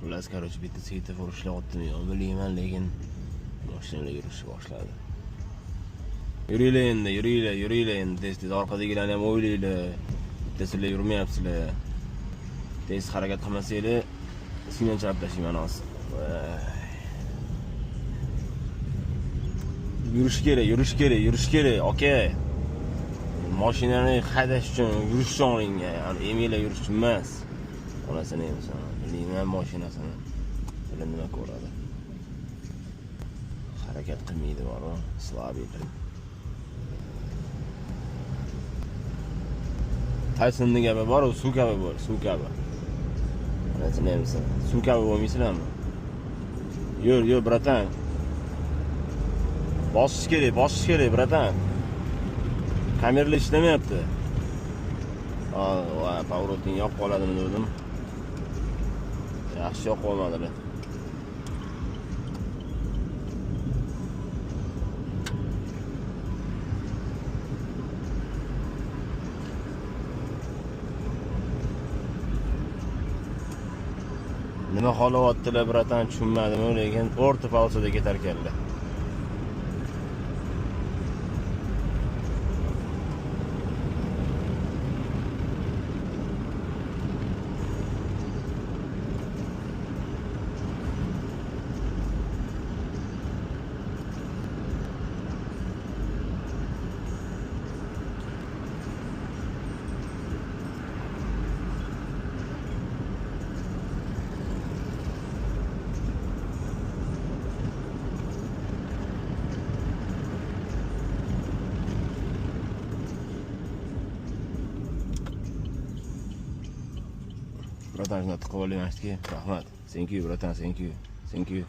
Xullas, короче, bitta svetofor ishlayaptimi yo'q bilmayman, lekin mashinalar yurishni boshladi. Yuringlar endi, yuringlar, yuringlar endi, tez-tez orqadagilarni ham o'ylanglar. Bitta sizlar yurmayapsizlar. Tez harakat qilmasanglar, signal chalib tashlayman hozir. Yurish kerak, yurish kerak, yurish kerak, aka. Mashinani haydash uchun yurish uchun olingan, ya'ni eminglar yurish uchun emas. Onasini emsin, bilmayman mashinasini. Bilan nima ko'radi. Harakat qilmaydi boru, slabiy. Tysonning gapi bor, u suv kabi bo'l, suv kabi. Onasini emsin. Suv kabi bo'lmaysizlarmi? Yur, yur, bratan. Bosish kerak, bosish kerak, bratan. Kameralar ishlamayapti. Va поворот ing yoqib qoladimi dedim. Yaxshi yoqib qolmadilar. Nima xohlayaptilar, bratan, tushunmadim, lekin o'rta polosada ketar ekanlar. Братан, shunday tiqib olayman. Rahmat. Thank you, bratan, thank you. Thank you.